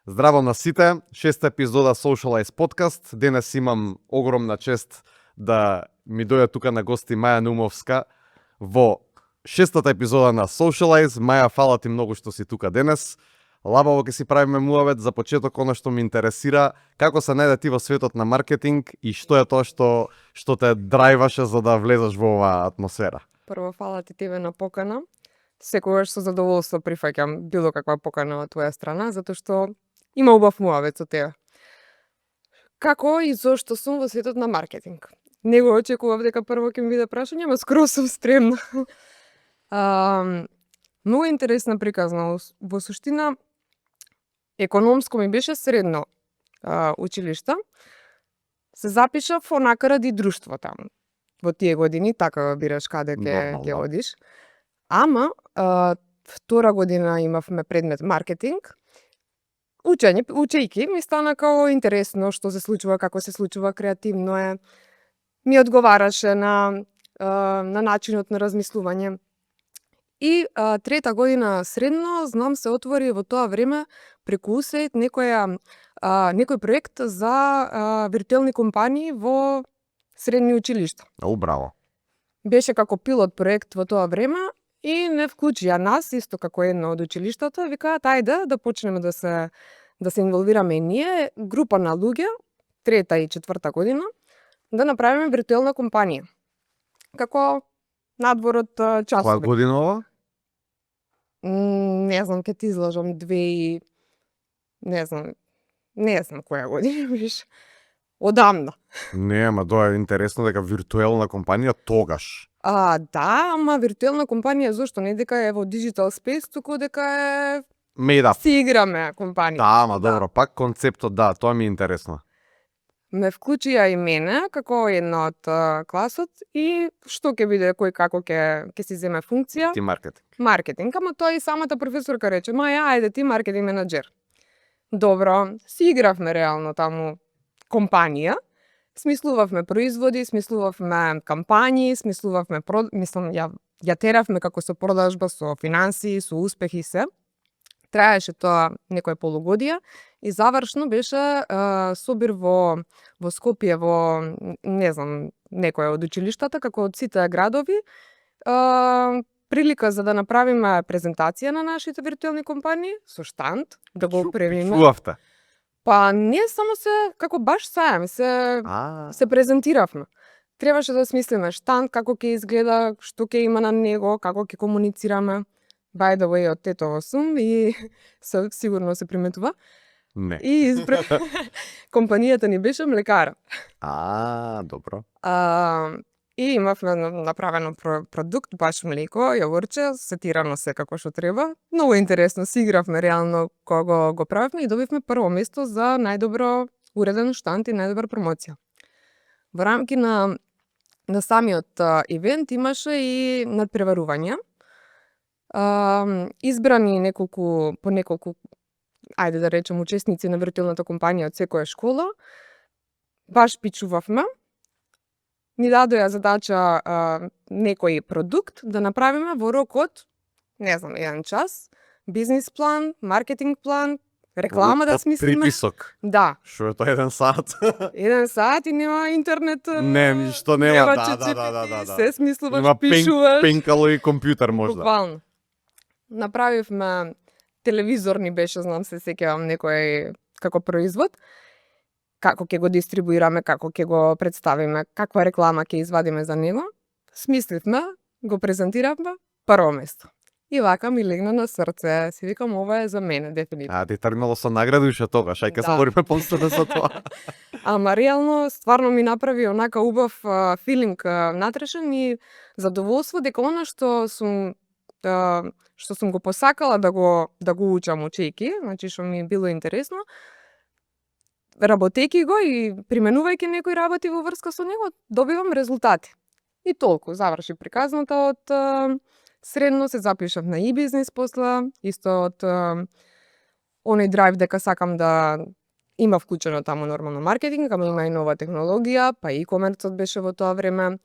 Здраво на сите, 6-та епизода Socialize подкаст. Денес имам огромна чест да ми дојде тука на гости Маја Наумовска во 6-та епизода на Socialize. Маја, фала ти многу што си тука денес. Лабаво ќе си правиме муавет за почеток, она што ме интересира, како се најде ти во светот на маркетинг и што е тоа што те драйваше за да влезеш во оваа атмосфера. Прво, фала ти тебе на покана. Секогаш со задоволство прифаќам било каква покана од твоја страна, затоа што има убав муавет со тебе. Како и зошто сум во светот на маркетинг? Не го очекував дека прво ќе ми биде прашање, ама скоро сум стремна. Многу интересна приказна. Во суштина, економско ми беше средно училиште. Се запишав онака ради друштво таму. Во тие години, така бираш каде ќе одиш. Ама, втора година имавме предмет маркетинг. Учејќи ми стана као интересно што се случува, како се случува, креативно е. Ми одговараше на начинот на размислување. И трета година средно, знам, се отвори во тоа време преку USAID некој проект за виртуелни компании во средни училишта. Браво. Беше како пилот проект во тоа време и не вклучија нас, исто како едно од училиштата, викаат ајде да почнеме да се инволвираме и ние, група на луѓе, трета и четврта година, да направиме виртуелна компанија. Како надвор од часови. Која година ова? Не знам, ќе ти излажам не знам која година биш. Одамна. Не, ама тоа е интересно дека виртуелна компанија тогаш. Да, ама виртуелна компанија зошто? Не дека е во digital space, туку дека е Made up. си играме компанија. Да, ама добро, пак концептот, да, тоа ми е интересно. Ме вклучија и мене како една од класот и што ќе биде, кој како ќе си земе функција? Ти маркетинг. Маркетинг, ама тоа и самата професорка рече, Маја, ајде ти маркетинг менаџер. Добро, си игравме реално таму компанија, смислувавме производи, смислувавме кампањи, ја теравме како со продажба, со финансии, со успехи се. Траеше тоа некој полугодија и завршно беше собир во Скопје, во не знам, некој од училиштата, како од сите градови, прилика за да направиме презентација на нашите виртуелни компании со штанд, да го премиме. Чувавте? Па не само како баш сајам, се презентиравме. Требаше да смислиме штанд, како ќе изгледа, што ќе има на него, како ќе комуницираме. By the way, од Тетово сум и сигурно се приметува. Не. И компанијата ни беше млекара. Добро. И имавме направено продукт, баш млеко, јогурче, сетирано се како што треба. Многу интересно, си игравме реално кога го правевме и добивме прво место за најдобро уреден штанд и најдобра промоција. Во рамки на самиот ивент имаше и надпреварувања. Избрани по неколку, ајде да речем, учесници на виртуелната компанија од секоја школа. Баш пичувавме. Ни дадоја задача некој продукт да направиме во рок од, не знам, 1 час, бизнис план, маркетинг план, реклама да смислиме. Приписок. Да. Што е тоа 1 сат? 1 сат и нема интернет. Не, ништо нема, да. Се смислуваш, има пишуваш. пенкало и компјутер можда. Буквално. Направивме телевизор, ни беше, знам, се сеќавам, некој како производ. Како ќе го дистрибуираме, како ќе го представиме, каква реклама ќе извадиме за него. Смисливме, го презентиравме, прво место. И вака ми легна на срце, си викам, ова е за мене, дефинитивно. Ти тргнало со награди уште тогаш, ај ке спориме после за тоа. Ама реално, стварно ми направи онака убав филинг натрешен и задоволство дека она што сум го посакала да го учам учејки, значи што ми било интересно, работејќи го и применувајќи некои работи во врска со него, добивам резултати. И толку, заврши приказната од средно, се запишав на e-бизнес после, исто од оној драйв дека сакам да има вклучено таму нормално маркетинг, ама има и нова технологија, па и e-комерцот беше во тоа време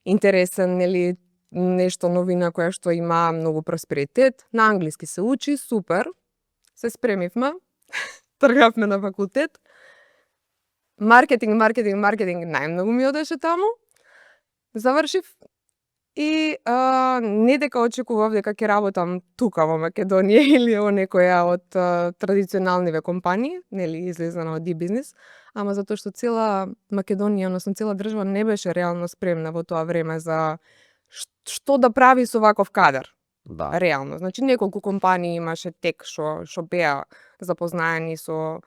интересен, нели, нешто новина која што има многу просперитет. На англиски се учи, супер. Се спремивме. тргавме на факултет. Маркетинг, најмногу ми одеше таму. Завршив и не дека очекував дека ќе работам тука во Македонија или во некоја од традиционалниве компании, нели излезена од бизнес, ама затоа што цела Македонија, односно цела држава не беше реално спремна во тоа време за што да прави со ваков кадар. Да. Реално, значи неколку компании имаше тек што беа запознаени со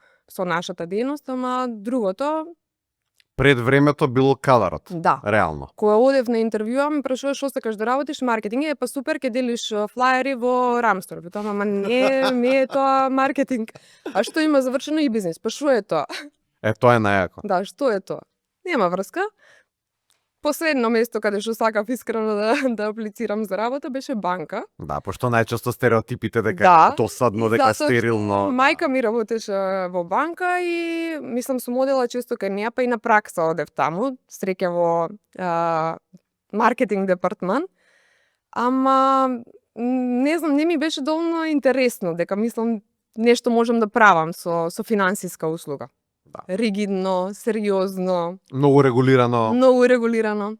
нашата дејност, ама другото, Пред времето било кадарот. да. Реално. Кога одев на интервјуа, ме прашува што сакаш да работиш маркетинг, па супер, ќе делиш флаери во Рамстор. Тоа, ама не е тоа маркетинг. А што има завршено и бизнес? Па што е тоа? Тоа е најако. Да, што е тоа? Нема врска. Последно место каде што сакав искрено да аплицирам за работа беше банка. Да, пошто најчесто стереотипите дека Да. досадно, дека стерилно. Мајка ми работеше во банка и мислам сум одела често кај неа, па и на пракса одев таму, среќа во маркетинг департман. Ама не знам, не ми беше доволно интересно, дека мислам нешто можам да правам со финансиска услуга. Да. Ригидно, сериозно, Многу регулирано. многу регулирано.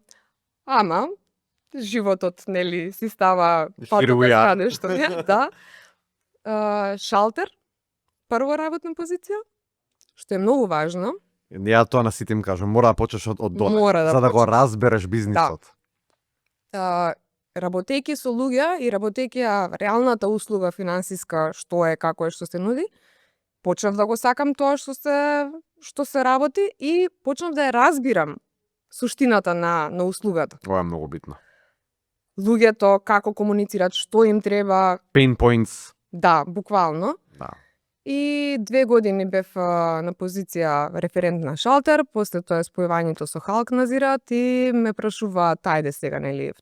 Ама животот нели си става Ширувија. каде што е, да. Шалтер, прва работна позиција, што е многу важно. Ја тоа на сите им кажам, мора да почнеш од доле, Мора да за да го почнеш. разбереш бизнисот. Работејќи со луѓе и работејќи реалната услуга финансиска, што е, како е, што се нуди, почнав да го сакам тоа што се работи и почнав да ја разбирам суштината на услугата. Ова е многу битно. Луѓето како комуницираат, што им треба, Pain points. да, буквално. Да. И 2 години бев на позиција референт на шалтер, после тоа спојувањето со Халк назираат и ме прашуваат, ајде сега, нели,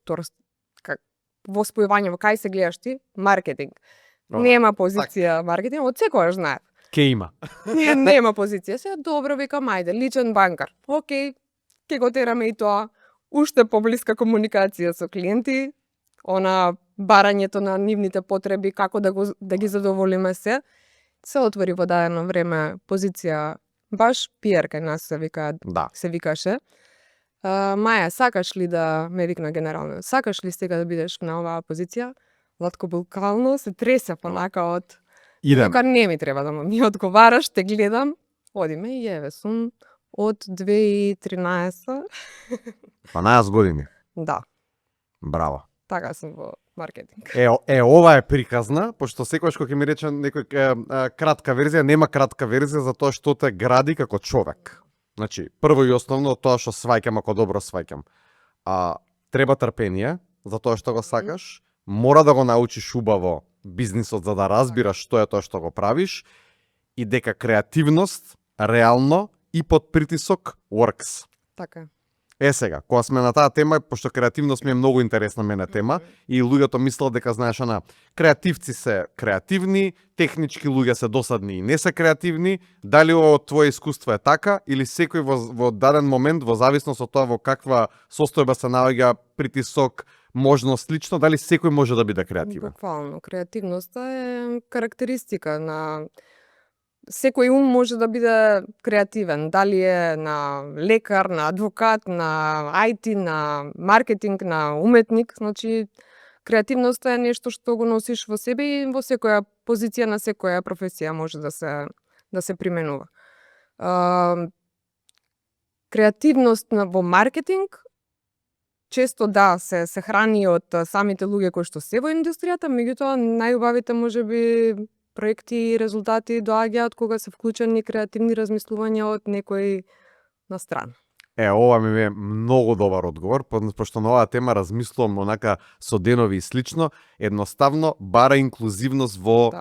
во спојување, во кај се гледаш ти? Маркетинг. Нема позиција маркетинг, од секогаш знаев. Ке има. Нема позиција. Сега добро, викам, ајде, личен банкар. Океј, ќе го тераме и тоа. Уште поблиска комуникација со клиенти, барањето на нивните потреби, како да ги задоволиме се. Се отвори во дадено време позиција, баш PR кај нас Да. се викаше. Маја, сакаш ли да ме викна генерално? Сакаш ли сега да бидеш на оваа позиција? Латко буквално се тресе понака од Идем. Тука не ми треба да ми одговараш, те гледам. Одиме и еве сум од 2013. 12 години. Да, Браво. така сум во маркетинг. Ова е приказна, пошто секогаш кога ќе ми рече некој кратка верзија, нема кратка верзија за тоа што те гради како човек. Значи, прво и основно тоа што сваќам, ако добро сваќам. Треба трпение за тоа што го сакаш, мора да го научиш убаво бизнисот за да разбираш што е тоа што го правиш и дека креативност реално и под притисок works. Така. Сега, кога сме на таа тема, пошто креативност ми е многу интересна мене тема и луѓето мислат дека знаеш креативци се креативни, технички луѓе се досадни и не се креативни, дали од твое искуство е така или секој во даден момент во зависност од тоа во каква состојба се наоѓа, притисок, можност лично, дали секој може да биде креативен? Буквално, креативноста е карактеристика на секој ум може да биде креативен, дали е на лекар, на адвокат, на IT, на маркетинг, на уметник, значи креативноста е нешто што го носиш во себе и во секоја позиција на секоја професија може да се применува. Креативност во маркетинг често да се храни од самите луѓе кои што се во индустријата, меѓутоа најубавите можеби проекти и резултати доаѓаат кога се вклучени креативни размислувања од некој на страна. Ова ми е многу добар одговор, пошто на оваа тема размислувам онака со денови и слично, едноставно бара инклузивност во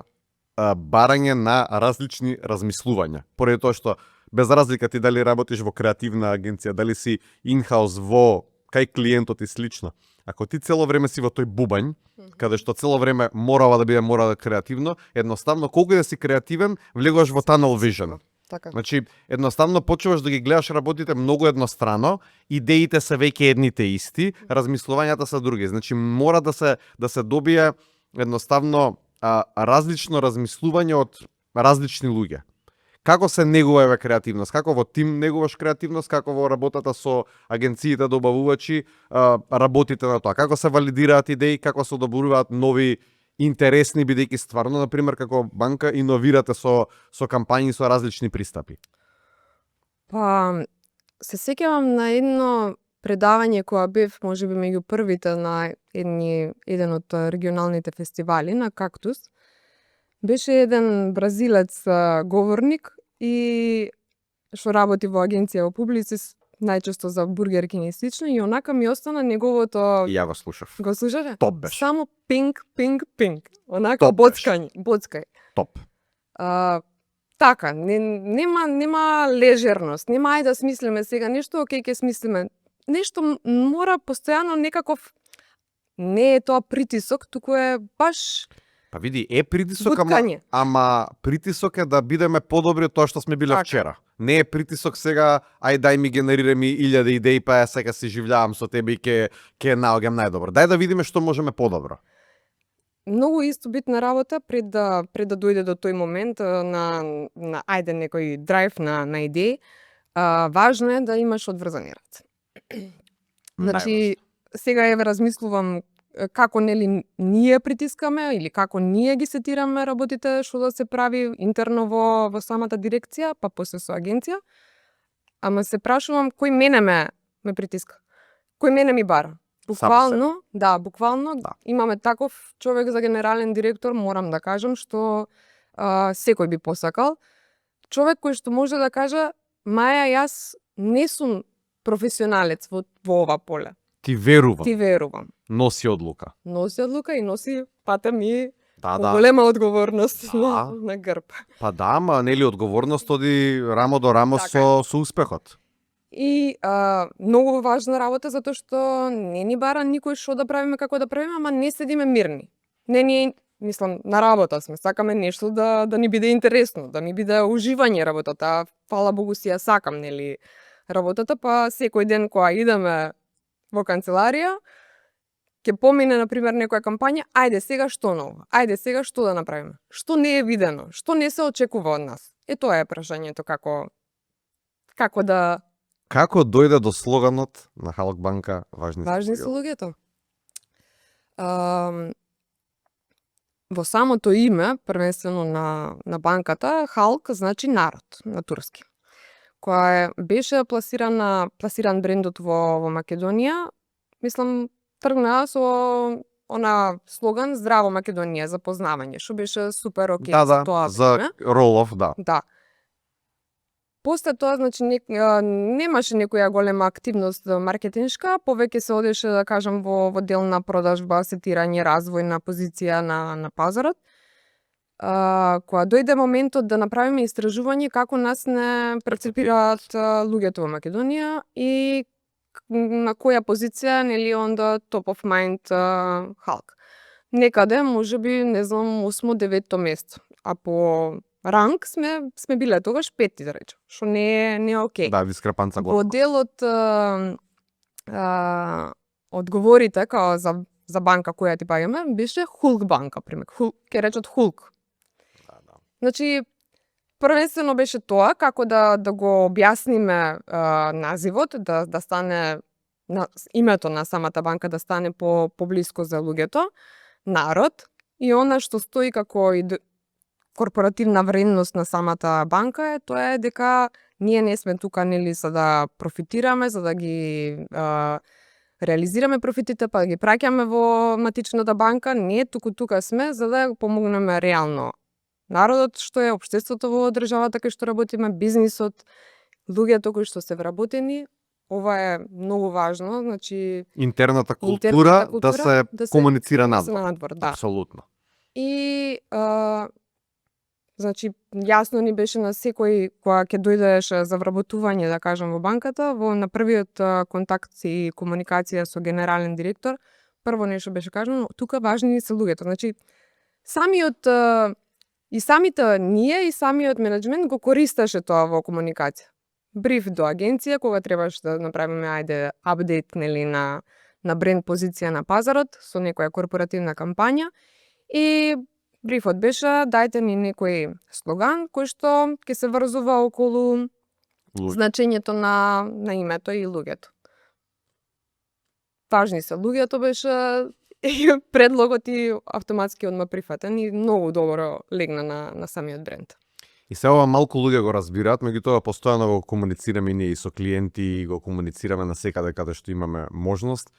барање на различни размислувања. Поради тоа што без разлика ти дали работиш во креативна агенција, дали си инхаус во кај клиентот и слично. Ако ти цело време си во тој бубањ, каде што цело време мора да креативно, едноставно колку да си креативен, влегуваш во tunnel vision. Така. Значи, едноставно почуваш да ги гледаш работите многу еднострано, идеите се веќе едните исти, размислувањата се други. Значи, мора да се добие едноставно различно размислување од различни луѓе. Како се негува еве креативност? Како во тим негуваш креативност? Како во работата со агенциите добавувачи работите на тоа? Како се валидираат идеи? Како се одобруваат нови интересни, бидејќи стварно, например, како банка иновирате со кампањи со различни пристапи? Па, се сеќавам на едно предавање која бев можеби меѓу првите на еден од регионалните фестивали на Кактус. Беше еден бразилец говорник и што работи во агенција во Publicis, најчесто за бургерки и слично, и онака ми остана неговото... И ја го слушав. Го слушате? Топ беше. Само пинг, пинг, пинг. Онака Топ беше. боцкај. Топ. Така, нема лежерност, нема ајде да смислиме сега нешто, окей, ќе смислиме. Нешто мора постојано некаков, не е тоа притисок, туку е баш Па види, е притисок, буткање. ама притисок е да бидеме подобри од тоа што сме биле Така. вчера. Не е притисок сега, ај дај ми генерира ми 1000 идеи, па ја сега си живлявам со тебе и ќе наоѓам најдобро. Дај да видиме што можеме подобро. Многу исто битна работа пред да дојде до тој момент на ајде некој драйв на идеи. Важно е да имаш одврзани раце. Значи, сега еве размислувам како нели ние притискаме или како ние ги сетираме работите што да се прави интерно во самата дирекција, па после со агенција. Ама се прашувам кој мене ме притиска. Кој мене ми бара. Буквално, буквално имаме таков човек за генерален директор, морам да кажам, што секој би посакал. Човек кој што може да каже, Маја, јас не сум професионалец во ова поле. Ти верувам. Ти верувам. Носи одлука. Носи одлука и носи пата ми Да. голема одговорност Да. на грб. Па да, ама нели одговорност оди рамо до рамо Така со успехот. И многу важна работа затоа што не ни бара никој што да правиме, како да правиме, ама не седиме мирни. Не ни, мислам, на работа сме, сакаме нешто да ни биде интересно, да ни биде уживање работата. Фала Богу си ја сакам, нели, работата, па секој ден кога идеме во канцеларија, ќе помине, например, некоја кампања, ајде сега што ново, ајде сега што да направиме, што не е видено, што не се очекува од нас. Е тоа е прашањето како да... Како дојде до слоганот на Халк банка важни се луѓето? Во самото име, првенствено на банката, Халк значи народ на турски. Која беше пласиран брендот во Македонија, мислам, тргна со она слоган Здраво Македонија за познавање, што беше супер окей за тоа време. За ролов, да. Да. После тоа, значи, немаше некоја голема активност маркетиншка, повеќе се одеше, да кажам, во дел на продажба, сетирање, развој на позиција на пазарот. Кога дојде моментот да направиме истражување како нас не перцепираат луѓето во Македонија и на која позиција, нели, онда top of mind Халк. Некаде, можеби, не знам, 8-9 место, а по ранг сме биле тогаш 5, да речем, што не е окей. Да, дискрепанца голема. Во делот одговорите као за банка која ти паѓаме, беше Хулк банка, пример. Ке речат Хулк. Да. Значи, првенствено беше тоа, како да го објасниме називот, да стане името на самата банка да стане поблиско за луѓето, народ, и она што стои како и корпоративна вредност на самата банка е тоа е дека ние не сме тука, нели, за да профитираме, за да ги реализираме профитите, па да ги праќаме во матичната банка, не, тука сме за да помогнеме реално народот, што е општеството во државата кај што работиме, бизнисот, луѓето кои што се вработени. Ова е многу важно, значи интерната култура да се комуницира надвор. Да. Апсолутно. И значи јасно ни беше на секој кога ќе дојдеше за вработување, да кажам, во банката, на првиот контакт и комуникација со генерален директор, прво нешто беше кажано, тука важни се луѓето. Значи самите ние и самиот менеджмент го користеше тоа во комуникација. Бриф до агенција кога требаше да направиме апдейт, нели, на бренд позиција на пазарот со некоја корпоративна кампања и брифот беше дајте ни некој слоган кој што ќе се врзува околу значењето на името и луѓето. Важни се луѓето беше предлогот и автоматски одма прифатен и многу добро легна на самиот бренд. И се ова малку луѓе го разбираат, меѓутоа постојано го комуницираме и ние и со клиенти, и го комуницираме на секаде каде што имаме можност.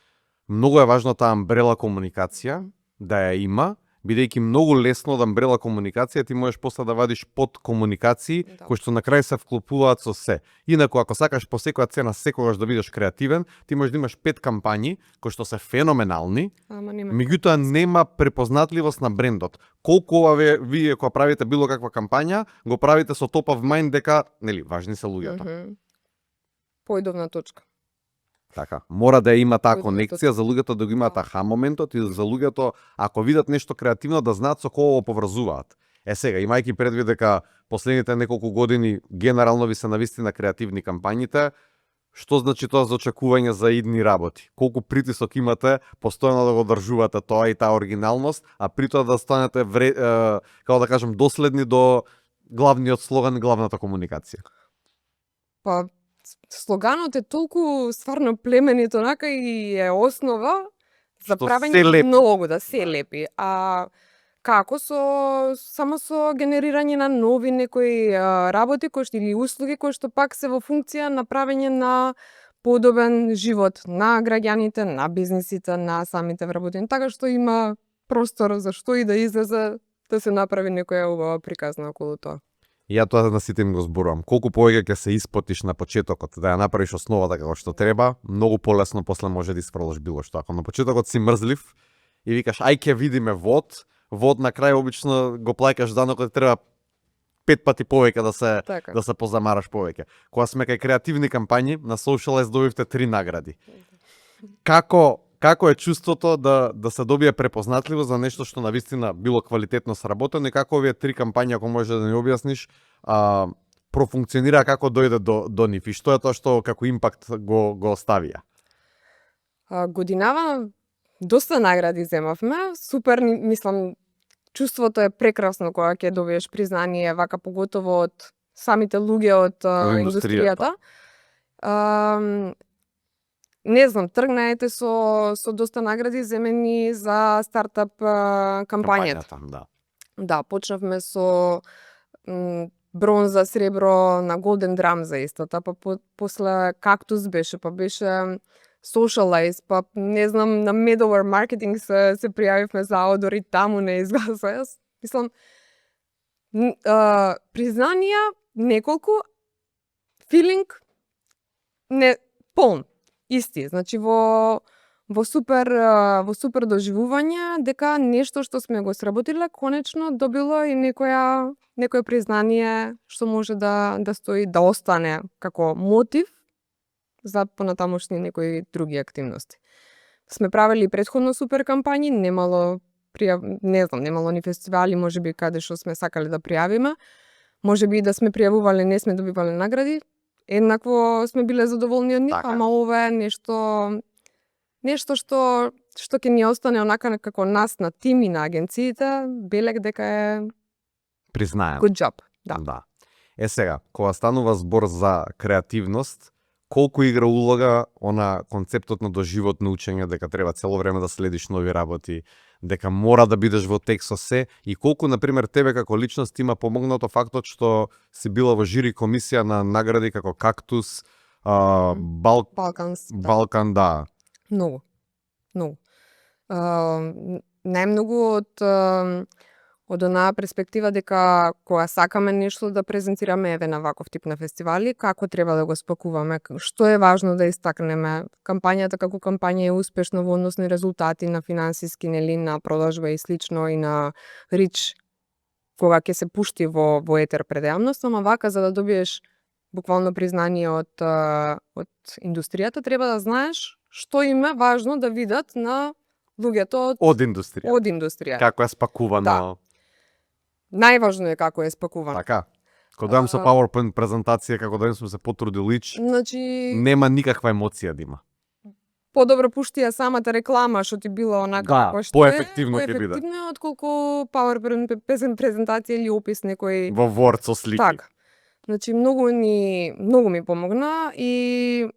Многу е важно таа амбрела комуникација да ја има, бидејќи многу лесно од амбрела комуникација ти можеш после да вадиш под комуникации кои што на крај се вклопуваат со се. Инаку ако сакаш по секоја цена секогаш да бидеш креативен, ти можеш да имаш 5 кампањи кои што се феноменални, меѓутоа нема препознатливост на брендот. Колку ова вие кога правите било каква кампања, го правите со top of mind дека, нели, важни се луѓето. Поидовна точка. Така, мора да има таа конекција за луѓето да го имаат аха моментот и за луѓето ако видат нешто креативно да знаат со кого го поврзуваат. Сега, имајќи предвид дека последните неколку години генерално ви се навистина креативни кампањите, што значи тоа за очекување за идни работи? Колку притисок имате постојано да го држувате тоа и таа оригиналност, а при тоа да станете како да кажем доследни до главниот слоган и главната комуникација? Па слоганот е толку стварно племенит онака и е основа за правење многу да се лепи. А како само со генерирање на нови некои работи кои што или услуги кои што пак се во функција на правење на подобен живот на граѓаните, на бизнисите, на самите вработени, така што има простор за што и да излезе да се направи некоја убава приказна околу тоа. Ја тоа на сите им го зборувам. Колку повеќе ќе се испотиш на почетокот, да ја направиш основата како што треба, многу полесно после може да испролиш било што. Ако на почетокот си мрзлив и викаш ај ќе видиме вод на крај обично го плаќаш данокот, треба 5 пати повеќе да се позамараш повеќе. Кога сме кај креативни кампањи, на Socialize добивте 3 награди. Како е чувството да се добие препознатливо за нешто што навистина било квалитетно сработено и како овие 3 кампањи, ако можеш да ни објасниш, профункционира, како дојде до нив и што е тоа што како импакт го оставија? Годинава доста награди земавме, супер, мислам, чувството е прекрасно кога ќе добиеш признание, вака поготово од самите луѓе од индустријата. Не знам, тргнаете со доста награди земени за стартап кампањата. Да, почнавме со бронза, сребро на Golden Drum за истата, па после Кактус беше, па беше Socialize, па не знам, на Medover Marketing се пријавивме за Аудор и таму не изгласа. Мислам, признанија неколку, филинг не полн. Исти, значи во супер доживување дека нешто што сме го сработиле конечно добило и некое признание што може да стои, да остане како мотив за понатамошни некои други активности. Сме правили претходно супер кампањи, немало ни фестивали, можеби каде што сме сакале да пријавиме, можеби и да сме пријавувале, не сме добивале награди. Еднакво сме биле задоволни од нив, ама ова е нешто што ќе ни остане онака како нас на тим и на агенциите, белег дека е признаем. Good job. Да. Сега, кога станува збор за креативност, колку игра улога она концептот на доживотно учење, дека треба цело време да следиш нови работи, дека мора да бидеш во текст со се и колку, например, тебе како личност има помогнато фактот што си била во жири комисија на награди како Кактус, Балкан, да. Многу. Најмногу од онаа перспектива дека кога сакаме нешто да презентираме еве на ваков тип на фестивали, како треба да го спакуваме, што е важно да истакнеме. Кампањата како кампања е успешна во односни резултати на финансиски, нели, на продажба и слично и на рич кога ќе се пушти во етер пред јавност, ама вака за да добиеш буквално признание од индустријата, треба да знаеш што им е важно да видат на луѓето од индустрија. Како е спакувано. Да. Најважно е како е спакувано. Така. Кога дојам со PowerPoint презентација, како да сме се потрудили, значи нема никаква емоција да има. подобро пушти ја самата реклама што ти била онака Да, како што поефективно ќе биде. Поефективно е отколку PowerPoint презентација или опис некој. Во Word со слики. Така. Значи многу ми помогна и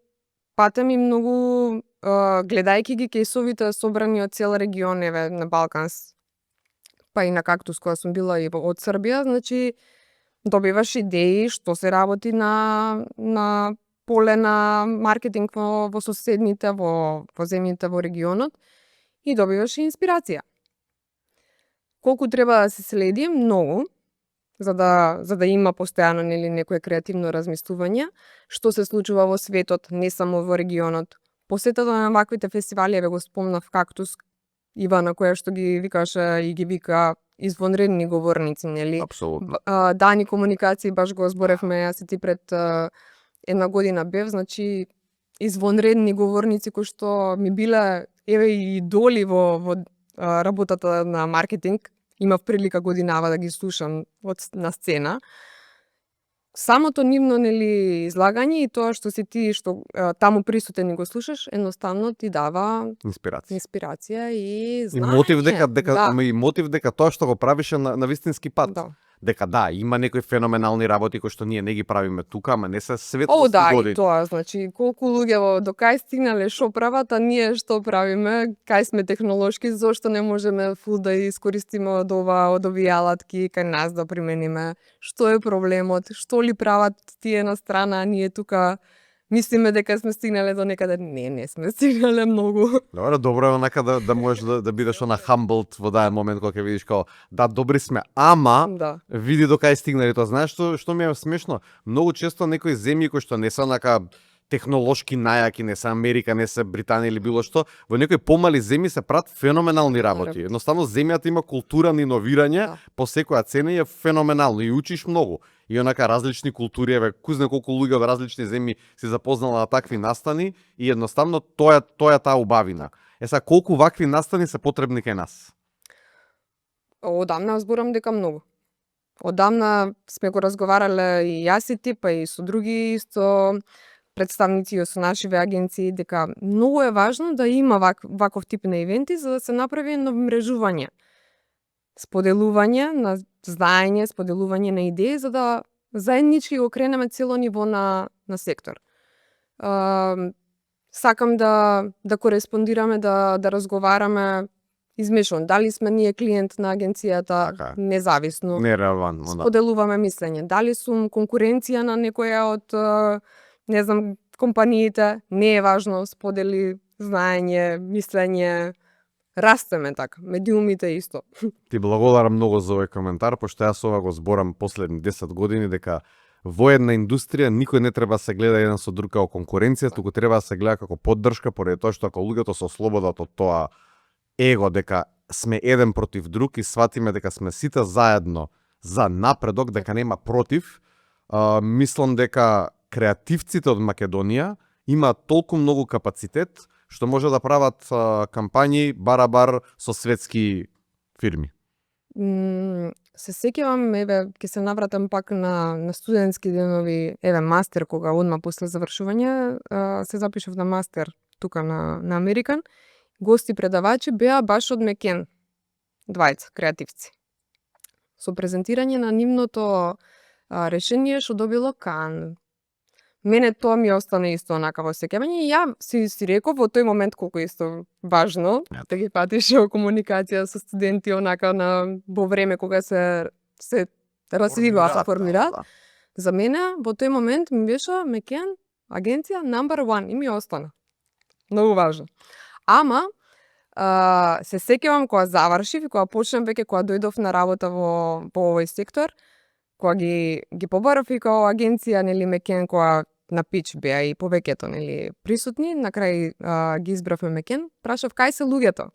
пате ми многу гледајќи ги кейсовите собрани од цел регион, еве на Балканс, па и на Кактус кога сум била и од Србија, значи добиваш идеи што се работи на поле на маркетинг во соседните, во земјите во регионот и добиваш и инспирација. Колку треба да се следи? Многу, за да има постојано нели некое креативно размислување, што се случува во светот, не само во регионот. Посетата на ваквите фестивали, еве го спомнав Кактус, Ивана која што ги викаше и ги вика извонредни говорници, нели? Апсолутно. Дани комуникации, баш го зборевме, јас и ти пред една година бев, значи извонредни говорници кои што ми биле еве и идоли во работата на маркетинг. Имав прилика годинава да ги слушам на сцена. Самото нивно нели излагање и тоа што си ти што таму присутен и го слушаш, едноставно ти дава инспирација и знаење. И мотив дека да. и мотив дека тоа што го правише на вистински пат. Да. Дека да, има некои феноменални работи кои што ние не ги правиме тука, ама не се светлости да, години. и тоа, значи, колку луѓе до кај стигнале, што прават, а ние што правиме, кај сме технолошки, зошто не можеме фул да искористиме од овие алатки кај нас да примениме, што е проблемот, што ли прават тие на страна, а ние тука мислиме дека сме стигнале до некаде. Не сме стигнале многу. Добро е онака да можеш да бидеш она humbled во даден момент кога ќе видиш како да, добри сме, ама да. Види до кај стигнали тоа. Знаеш што ми е смешно? Многу често некои земји кои што не се онака технолошки најаки, не се Америка, не се Британија или било што, во некои помали земји се прават феноменални работи. Едноставно земјата има култура на иновирање, по секоја цена е феноменално и учиш многу. И онака различни култури, еве, кузне колку луѓе од различни земји се запознала на такви настани и едноставно тоа е таа убавина. Сега колку вакви настани се потребни кај нас? Одамна зборам дека многу. Одамна сме го разговарале и јас и ти, па и со други исто представници со нашиве агенции, дека многу е важно да има ваков тип на ивенти за да се направи навмрежување. Споделување на знаење, споделување на идеи, за да заеднички го кренеме цело ниво на сектор. Сакам да кореспондираме, да разговараме измешано. Дали сме ние клиент на агенцијата, Така. независно. Нерелевантно, да. Споделуваме мислење. Дали сум конкуренција на некоја од, не знам, компаниите, не е важно, сподели знаење, мислење, растеме така, медиумите исто. Ти благодарам многу за овој коментар, пошто јас ова го зборам последни 10 години, дека во една индустрија никој не треба да се гледа еден со друг како конкуренција, туку треба да се гледа како поддршка, поради тоа што ако луѓето се ослободат од тоа его дека сме еден против друг и сватиме дека сме сите заедно за напредок, дека нема против, мислам дека креативците од Македонија имаат толку многу капацитет што може да прават кампањи барабар со светски фирми. Се сеќавам, еве, ќе се навратам пак на студентски денови, еве, мастер, кога одма после завршување, се запишав на мастер тука на Американ. Гости предавачи беа баш од Мекен, двајца креативци. Со презентирање на нивното решение што добило Кан. Мене тоа ми остана исто онака во сеќавање и ја си реков во тој момент колку исто важно да ги патиш комуникација со студенти онака во време кога се развиваат, се формираат. Да. За мене во тој момент ми беше Мекен агенција number 1 и ми остана. Многу важно. Ама се сеќавам кога завршив и кога почнав веќе кога дојдов на работа во овој сектор, кога ги побарав и као агенција, нели, Мекен, кога на пич беа и повеќето, нели, присутни, на крај ги избравме Мекен, прашав кај се луѓето,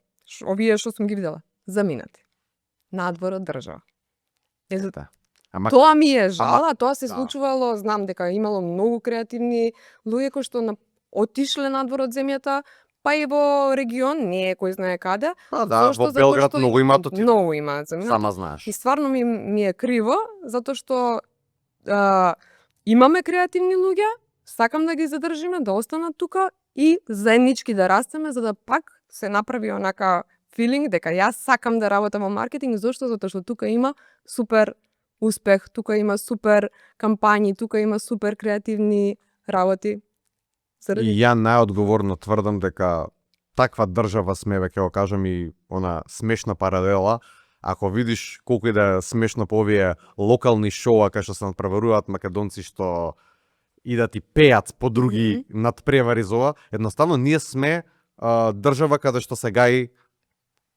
овие што сум ги видела, заминати. Надвор од држава. Тоа ми е жала, тоа се случувало, знам дека имало многу креативни луѓе кои што отишле надвор од земјата, па и во регион, не е кој знае каде. Да, во Белград многу имаат отидено. Многу имаат заминати. Сама знаеш. И стварно ми е криво, затоа што имаме креативни луѓе, сакам да ги задржиме, да останат тука и заеднички да растеме за да пак се направи онака филинг дека јас сакам да работам во маркетинг. Зошто? Затоа што тука има супер успех, тука има супер кампањи, тука има супер креативни работи. И ја најодговорно тврдам дека таква држава сме, веќе го кажам и она смешна паралела. Ако видиш колку и да е смешно по овие локални шоуа кај што се надпреваруваат македонци што и да ти пеат по други надпревари за ова, едноставно ние сме држава каде што се гаи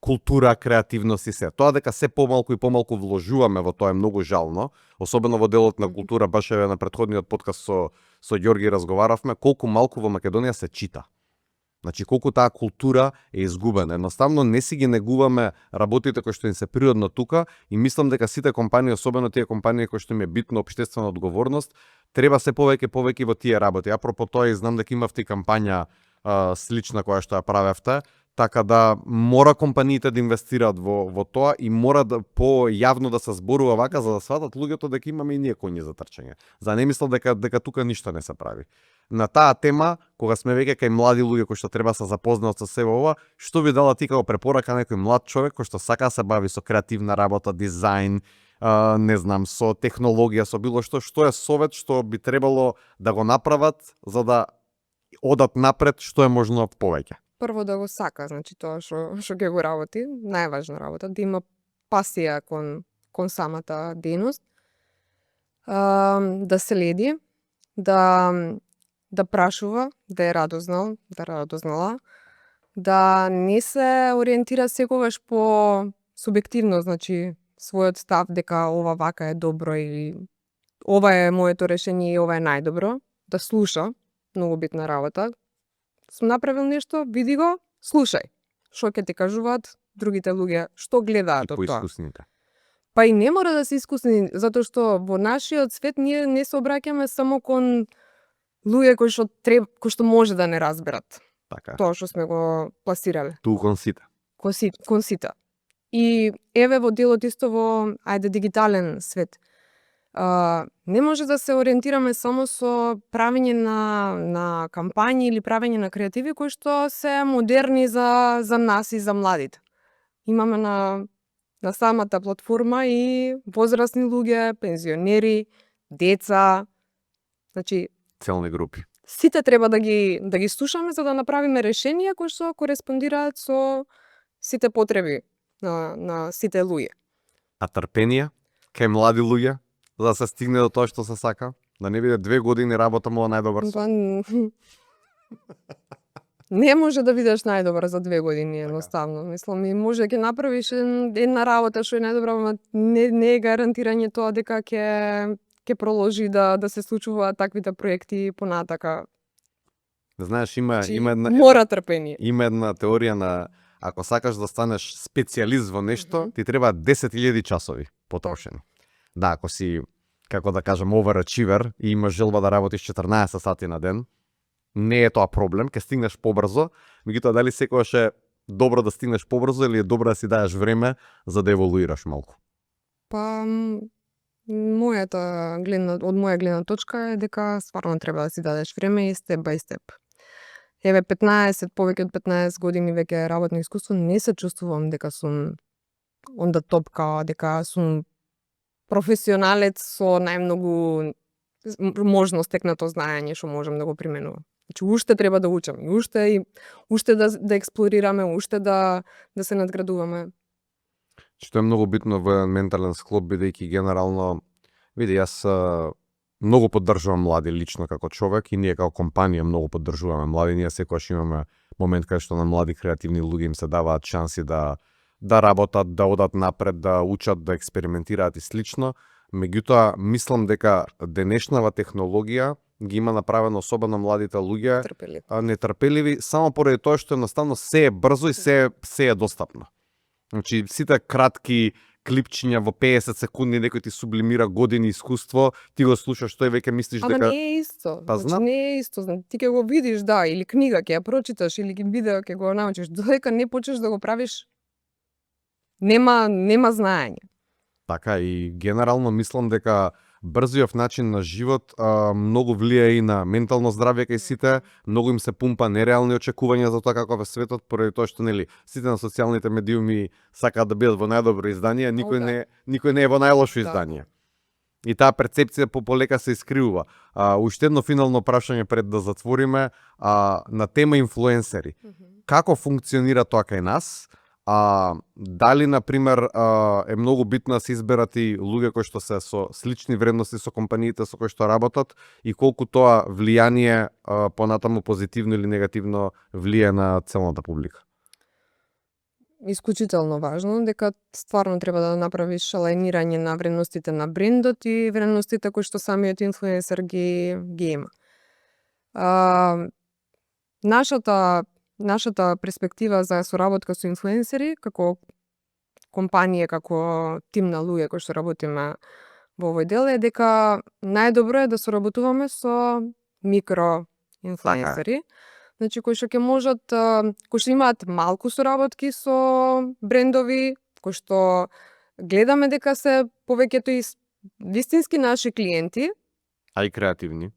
култура, креативност и се. Тоа дека се помалку и помалку вложуваме во тоа е многу жално, особено во делот на култура, баш еве на претходниот подкаст со Ѓорги разговаравме, колку малку во Македонија се чита. Значи, колку таа култура е изгубена. Едноставно, не си ги негуваме работите кои што им се природно тука и мислам дека сите компании, особено тие компании кои што им е битно општествена одговорност, треба се повеќе во тие работи. Апропо тоа и знам дека имавте кампања слична која што ја правевте, така да мора компаниите да инвестираат во тоа и мора да појавно да се зборува вака за да сватат луѓето дека имаме и ние коњи за трчање. За не мислам дека тука ништо не се прави. На таа тема, кога сме веќе кај млади луѓе кои што треба да се запознаат со себе ова, што би дала ти како препорака некој млад човек кој што сака да се бави со креативна работа, дизајн, не знам, со технологија, со било што е совет што би требало да го направат за да одат напред што е можно повеќе? Прво да го сака, значи тоа што ќе го работи, најважна работа, да има пасија кон самата дејност, да следи, да прашува, да е радознал, да радознала, да не се ориентира секогаш по субјективно, значи својот став дека ова вака е добро или ова е моето решение и ова е најдобро, да слуша, многу битна работа. Сум направил нешто, види го, слушај. Што ќе ти кажуваат другите луѓе, што гледаат од тоа. И поискусните. Па и не мора да се искусни, затоа што во нашиот свет ние не се обраќаме само кон луѓе кои што може да не разберат. Така. Тоа што сме го пласирале. Ту кон сите. Кон сите. И еве во делот исто во дигитален свет. Не може да се ориентираме само со правење на кампањи или правење на креативи кои што се модерни за нас и за младите. Имаме на самата платформа и возрастни луѓе, пензионери, деца, значи Целни групи. Сите треба да ги слушаме за да направиме решенија кои што кореспондираат со сите потреби на сите луѓе. А трпение кај млади луѓе за да се стигне до тоа што се сака? Да не биде 2 години работа му најдобар. Па, не може да бидеш најдобар за 2 години, едноставно. Мислам, и може ќе направиш една работа што е најдобра, но не е гарантирање тоа дека ќе проложи да се случуваат таквите проекти понатака. Знаеш, има една мора трпение. Има една теорија на ако сакаш да станеш специјалист во нешто, ти треба 10.000 часови потрошени. Да, ако си, како да кажам, overachiever и имаш желба да работиш 14 сати на ден, не е тоа проблем, ќе стигнеш побрзо, меѓутоа дали секогаш е добро да стигнеш побрзо или е добро да си даеш време за да еволуираш малку? Па, од моја гледна точка е дека стварно треба да си дадеш време и степ бај степ. Еве повеќе од 15 години веќе работно искуство, не се чувствувам дека сум on the top, дека сум професионалец со најмногу можно стекнато знаење што можам да го применувам. Значи, уште треба да учам и уште да експлорираме, уште да се надградуваме. Што е многу битно во ментален склоп, бидејќи генерално, види, јас многу поддржувам млади лично како човек и ние како компанија многу поддржуваме млади. Ние секогаш имаме момент кај што на млади креативни луѓе им се даваат шанси да работат, да одат напред, да учат, да експериментираат и слично. Меѓутоа, мислам дека денешнава технологија ги има направено особено младите луѓе нетрпеливи само поради тоа што едноставно се е брзо и се е достапно. Значи, сите кратки клипчиња во 50 секунди, некој ти сублимира години искуство, ти го слушаш, тој веќе мислиш дека... Ама не е исто. Па значи, не е исто. Ти ќе го видиш, да, или книга ќе ја прочиташ, или видео ќе го научиш. Додека не почнеш да го правиш, нема знаење. Така, и генерално мислам дека брзиот начин на живот многу влијае и на ментално здравје кај сите, многу им се пумпа нереални очекувања за тоа каков е светот, поради тоа што нели сите на социјалните медиуми сакаат да бидат во најдобро издание, никој не е во најлошо издание. И таа перцепција полека се искривува. Уште едно финално прашање пред да затвориме на тема инфлуенсери. Како функционира тоа кај нас? Дали, например, е многу битно да се изберат и луѓе кои што се со слични вредности со компаниите со кои што работат и колку тоа влијание понатаму позитивно или негативно влијае на целната публика? Исклучително важно, дека стварно треба да направиш алајнирање на вредностите на брендот и вредностите кои што самиот инфлуенсер ги има. Нашата перспектива за соработка со инфлуенсери, како компанија, како тим на луѓе кои што работиме во овој дел, е дека најдобро е да соработуваме со микро инфлуенсери. Значи, кои што ќе можат, кои што имаат малку соработки со брендови, кои што гледаме дека се повеќето и вистински наши клиенти, А и креативни.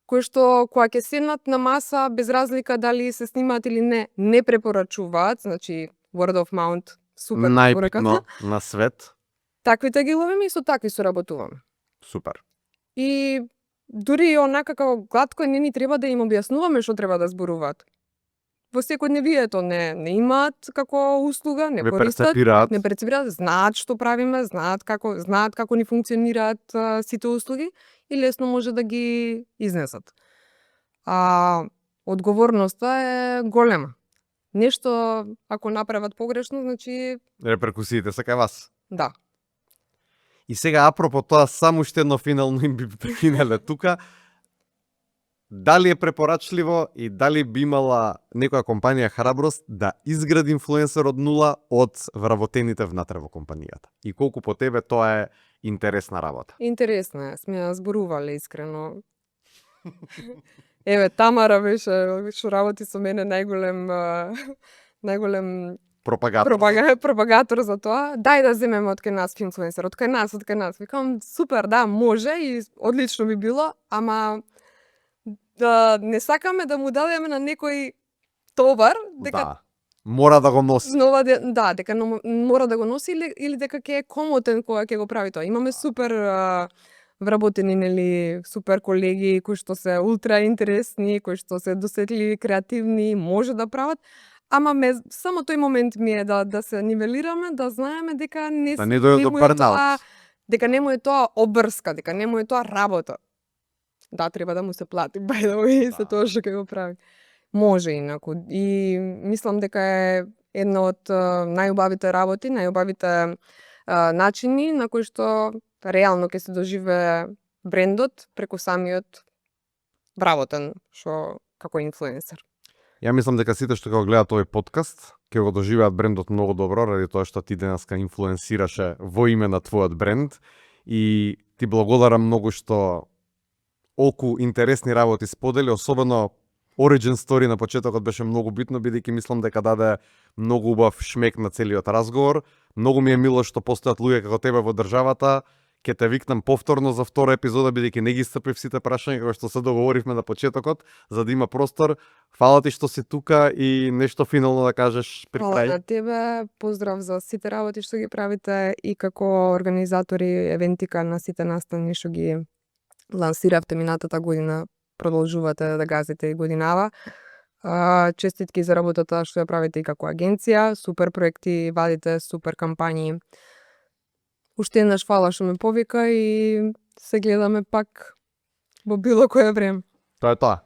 кои што кога ќе седнат на маса, без разлика дали се снимаат или не препорачуваат, значи word of mouth, супер препораката. Најбитно на свет. Таквите ги ловиме и со такви соработуваме. Супер. И дури онака како глатко не ни треба да им објаснуваме што треба да зборуваат. Во секојдневието не имаат како услуга, не користат, не перцепираат, знаат што правиме, знаат како ни функционираат сите услуги и лесно може да ги изнесат. Одговорноста е голема. Нешто ако направат погрешно, значи Реперкусиите се кај вас. Да. И сега, апропо тоа, само уште едно финално им би прекинеле тука. Дали е препорачливо и дали би имала некоја компанија храброст да изгради инфлуенсер од нула од вработените внатре во компанијата? И колку по тебе тоа е интересна работа? Интересно е, сме ја зборувале искрено. Еве, Тамара беше, што работи со мене, најголем пропагатор за тоа. Дај да земеме од кај нас инфлуенсер, од кај нас. Викам, супер, да, може и одлично би било, ама да не сакаме да му дадеме на некој товар, дека мора да го носи. Дека мора да го носи или дека ќе е комотен кога ќе го прави тоа. Имаме супер вработени, нели, супер колеги кои што се ултра интересни, кои што се досетливи, креативни, може да прават, ама само тој момент ми е да се нивелираме, да знаеме дека не дека не му е тоа обрска, дека не му е тоа работа. Да, треба да му се плати, by the way, за тоа што ќе го прави. Може инаку. И мислам дека е една од најубавите работи, најубавите начини на кои што реално ќе се доживее брендот преку самиот вработен како инфлуенсер. Ја мислам дека сите што го гледаат овој подкаст ќе го доживеат брендот многу добро, ради тоа што ти денеска инфлуенсираше во име на твојот бренд и ти благодарам многу што олку интересни работи сподели, особено origin story на почетокот беше многу битно, бидејќи мислам дека даде многу убав шмек на целиот разговор. Многу ми е мило што постојат луѓе како тебе во државата. Ќе те викнам повторно за втора епизода, бидејќи не ги исцрпив сите прашања како што се договоривме на почетокот, за да има простор. Фала ти што си тука и нешто финално да кажеш при крај. Фала на тебе, поздрав за сите работи што ги правите и како организатори евентика на сите настани што ги лансиравте минатата година, продолжувате да газите и годинава. Честитки за работата што ја правите и како агенција, супер проекти вадите, супер кампањи. Уште еднаш фала што ме повика и се гледаме пак во било кое време. Тоа е тоа.